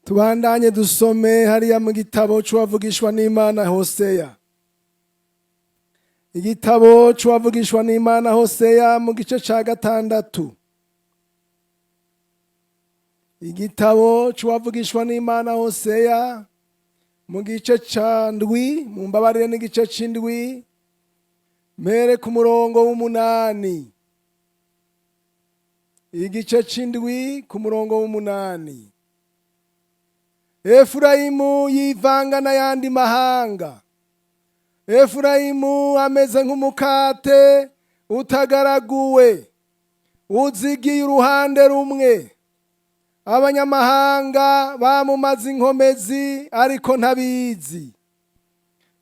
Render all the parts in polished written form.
Tubandanye dusome hariya mu gitabo c'uwavugishwa n'Imana Hoseya. Igitabo c'uwavugishwa n'Imana Hoseya mu gice ca 6. Igitabo c'uwavugishwa n'Imana Hoseya mu gice ca 7, mu mbabarire, n'igice c'indwi, mpere ku murongo w'8. Igice c'indwi ku murongo w'8. Efurayimu yivanga n'ayandi mahanga. Efurayimu ameze nk'umukate utagaraguwe, uzigiye uruhande rumwe. Abanyamahanga bamumaze inkomezi, ariko ntabizi.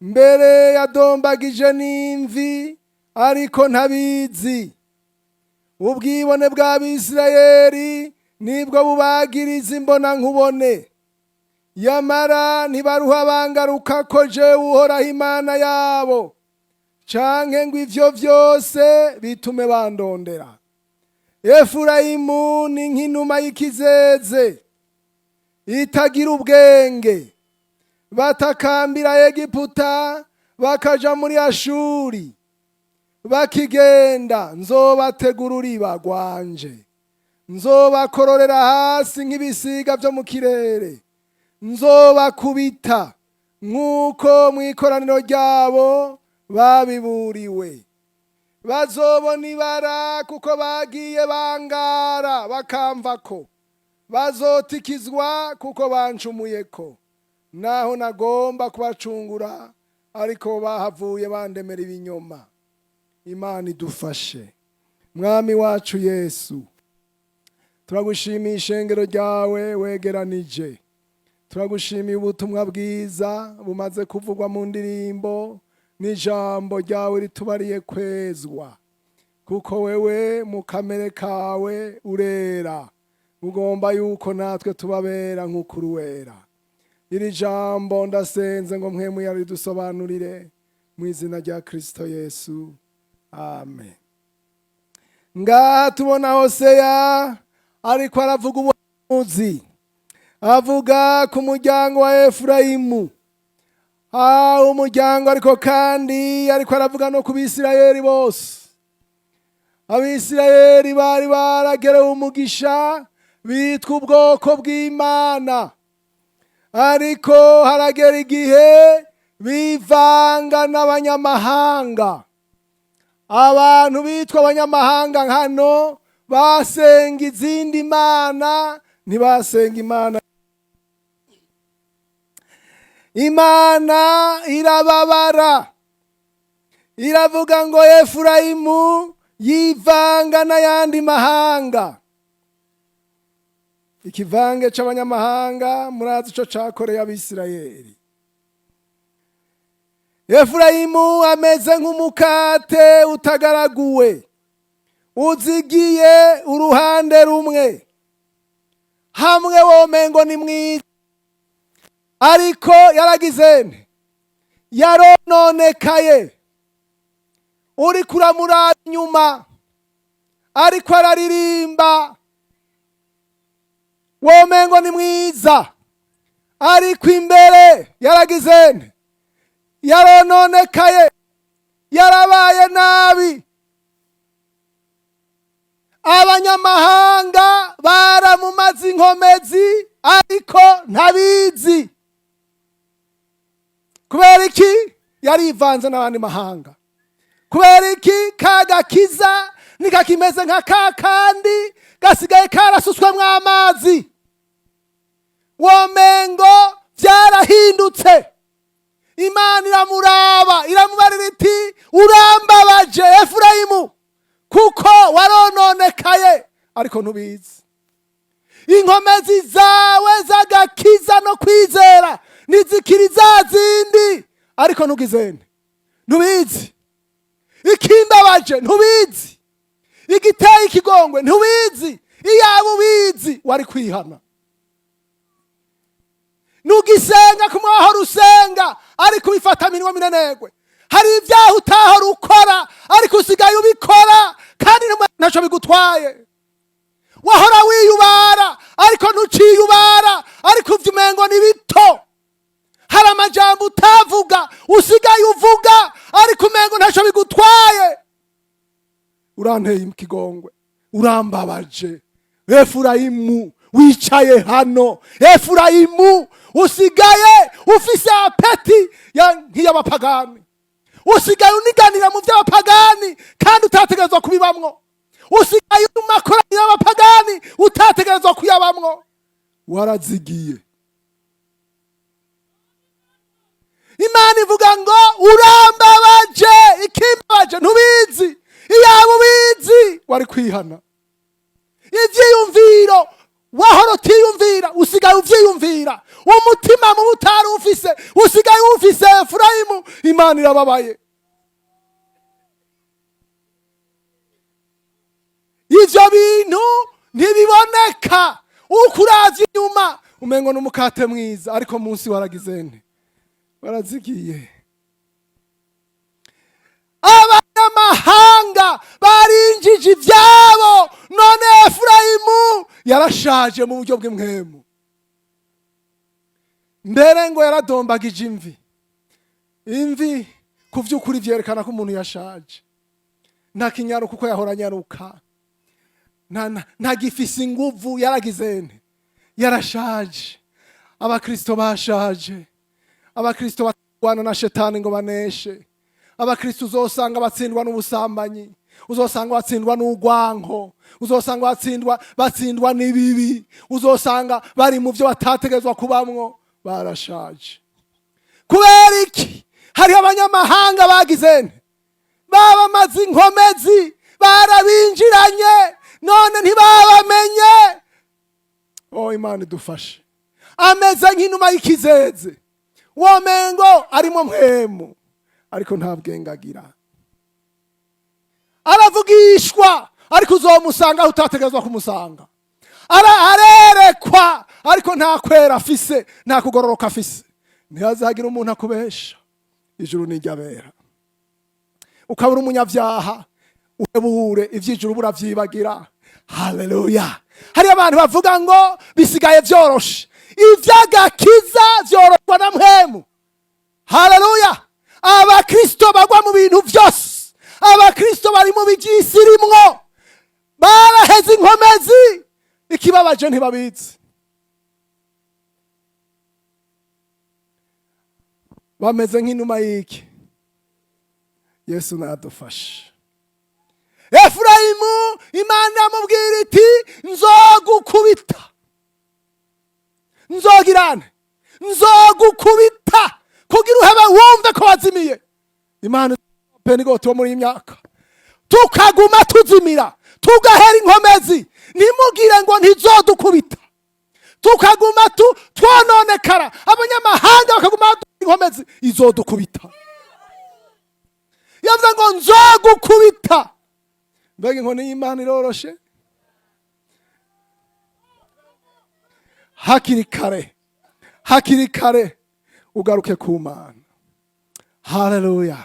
Mbere yadombagije n'imvi, ariko ntabizi. Ubwibone bw'Abisirayeli nibwo bubagiriza imbona nkubone, yamara ntibaruha bangaruka ko jewe Uhoraho Imana yabo, canke ngo ivyo vyose bitume bandondera. Efurayimu ni nk'inuma y'ikizeze itagira ubwenge. Batakambira Egiputa, bakaja muri Ashuri. Bakigenda nzobategura uriba rwanje, nzobakororera hasi nk'ibisiga vyo mu kirere, nzobakubita nk'uko mu ikoraniro ryabo babiburiwe. Bazobona ibara kuko bagiye bangara bakamvako. Bazotikizwa kuko bancumuyeko. Naho nagomba kubacungura, ariko bahavuye bandemera ibinyoma. Imana idufashe. Mwami wacu Yesu, turagushimiye ishengero ryawe wegeranije. Turagushimiye ubutumwa bwiza bumaze kuvugwa mu ndirimbo n'ijambo ryawe ritubariye kwezwa, kuko wewe mu kamere kawe urera, ugomba yuko natwe tubabera nk'uko uri wera. Iri jambo ndasenze ngo Mpwemu yaridusobanurire, mu izina rya Kristo Yesu, amen. Ngaha tubona Hoseya ariko aravuga ubuhanuzi, avuga ku muryango wa Efurayimu, umuryango, ariko kandi ariko aravuga no ku Bisirayeli bose. Abisirayeli bari baragerewe umugisha, bitwa ubwoko bw'Imana, ariko haragera igihe bivanga n'abanyamahanga. Abantu bitwa abanyamahanga hano basenga izindi mana, ntibasenga Imana. Imana irababara, iravuga ngo Efurayimu yivanga n'ayandi mahanga. Ikivange c'abanyamahanga, murazi ico cakoreye Abisirayeli. Efurayimu ameze nk'umukate utagaraguwe, uzigiye uruhande rumwe. Hamwe womengo ni mwiza, ariko yaragize nte? Yarononekaye. Uri kuramuraba inyuma ariko araririmba, womengo ni mwiza, ariko imbere yaragize nte? Yarononekaye, yarabaye nabi. Abanyamahanga baramumaze inkomezi, ariko ntabizi. Kubera iki? Yarivanze n'abandi mahanga. Kubera iki? Kagakiza nikakimeze nka ka kandi gasigaye karasutswemwo amazi, womengo byarahindutse. Imana iramuraba, iramubarira iti: "Urambabaje Efurayimu, kuko warononekaye, ariko ntubizi. Inkomezi zawe z'agakiza no kwizera ntizikiri za zindi, ariko ntugizene, ntubizi. Ikimbabaje ntubizi, igiteye ikigongwe ntubizi. Iyaba ubizi wari kwihana. Nugisenga ku mwahora usenga, ariko ubifata minwa minenegwe. Hari ibyaha utahora ukora, ariko usigaye ubikora, kandi ntacyo bigutwaye. Wahora wiyubara, ariko ntuciyubara, ariko uvyo umengo Uranteye ikigongwe, urambabaje. Efurayimu wicaye hano, Efurayimu usigaye ufise appétit nk'iy'abapagani, usigaye uniganira mu by'abapagani kandi utategerezwa kubibamwo, usigaye mu makoraniro y'abapagani utategerezwa kuyabamwo, warazigiye. Imana ivuga ngo urambabaje. Ikimbabaje ntubizi, iyaba ubizi wari kwihana. Ibyiyumviro wahora utiyumvira usigaye uvyiyumvira, umutima mubi utari ufise usigaye ufise. Efurayimu, Imana irababaye. Ivyo bintu ntibiboneka, uko uravye inyuma umengo n'umukate mwiza, ariko munsi waragize nte? Warazigiye. Abanyamahanga barinjije ivyabo, none Efurayimu yarashaje mu buryo bw'impwemu, mbere ngo yaradombagije imvi. Imvi ku vy'ukuri vyerekana ko umuntu yashaje, nta kinyaruka uko yahora anyaruka, ntagifise inguvu, yaragize nte? Yarashaje. Abakristo bashaje, abakristo barwana na shetani ngo baneshe. Abakristo uzosanga batsindwa n'ubusambanyi, uzosanga batsindwa n'urwanko, uzosanga batsindwa n'ibibi, uzosanga bari mu byo batategerezwa kubamwo, barashaje. Kubera iki? Hariho abanyamahanga bagize nte? Babamaze inkomezi, barabinjiranye, none ntibabamenye. Oh, Imana idufashe. Ameze nk'inuma y'ikizeze, womengo arimo mpwemu, ariko nta bwenge agira. Aravugishwa, ariko uzomusanga aho utategerezwa kumusanga. Arerekwa, ariko nta kwera afise, nta kugororoka afise. Ntihazagira umuntu akubesha, ijuru ni iry'abera. Ukabura umunyabyaha, uhebure ivy'ijuru buravyibagira. Haleluya! Hari abantu bavuga ngo bisigaye vyoroshe. Ivy'agakiza vyoroshwa na mpwemu. Haleluya! Abakristo bagwa mu bintu vyose, abakristo bari mu by'isi rimwo, baraheze inkomezi. Ikibabaje ntibabizi, bameze nk'inuma y'iki. Yesu nadufashe. Efurayimu, Imana yamubwira iti nzogukubita, nzogirane, nzogukubita kugira uhebe wumve ko wazimiye. Imana penigoti wo muri iyi myaka tukaguma tuzimira, tugahera inkomezi, ntimugire ngo ntizodukubita. Tukaguma twononekara, abanyamahanga bakaguma baduha inkomezi, izodukubita. Yavuze ngo nzogukubita. Mbega inkoni y'Imana iroroshe! Hakiri kare, hakiri kare ugaruke ku Mana. Haleluya!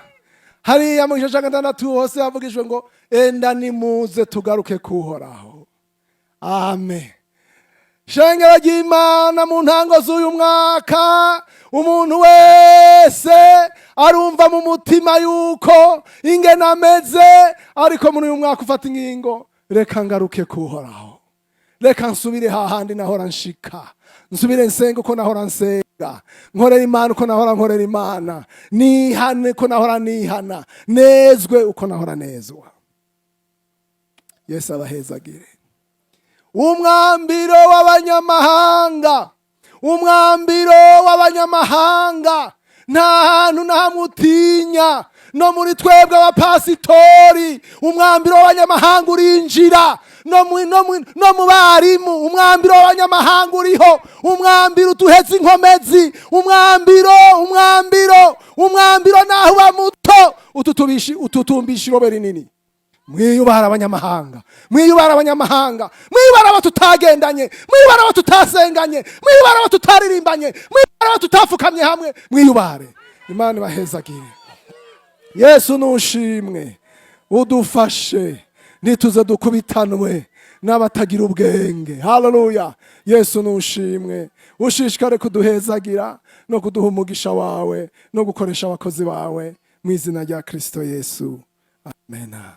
Hariya mu gice cya gatandatu hose havugijwe ngo enda nimuze tugaruke kuhoraho. Amen. Shengero ry'Imana, mu ntango z'uyu mwaka umuntu wese arumva mu mutima yuko ingene ameze, ariko muri uyu mwaka ufata ingingo: reka ngaruke kuhoraho, reka nsubire hahandi nahora nshika, nsubire nsenga uko nahora nsenga, nkorera Imana uko nahora nkorera Imana, nihane uko nahora nihana, nezwe uko nahora nezwa. Yesu abahezagire. Umwambiro w'abanyamahanga, umwambiro w'abanyamahanga, nta hantu na hamwe utinya. No muri twebwe abapasitori umwambiro w'abanyamahanga urinjira, no mu barimu umwambiro w'abanyamahanga uriho, umwambiro uduheza inkomezi, umwambiro, umwambiro, umwambiro, naho uba muto ututumbisha irobe rinini. Mwiyubara abanyamahanga, mwiyubara abanyamahanga, mwiyubara abo tutagendanye, mwiyubara abo tutasenganye, mwiyubara abo tutaririmbanye, mwiyubara abo tutapfukamye hamwe, mwiyubare. Imana ibahezagire. Yesu nushimwe, udufashe ntituze dukubitanwe n'abatagira ubwenge. Haleluya! Yesu nushimwe, ushishikare kuduhezagira no kuduha umugisha wawe no gukoresha abakozi bawe mu izina rya Kristo Yesu, amena.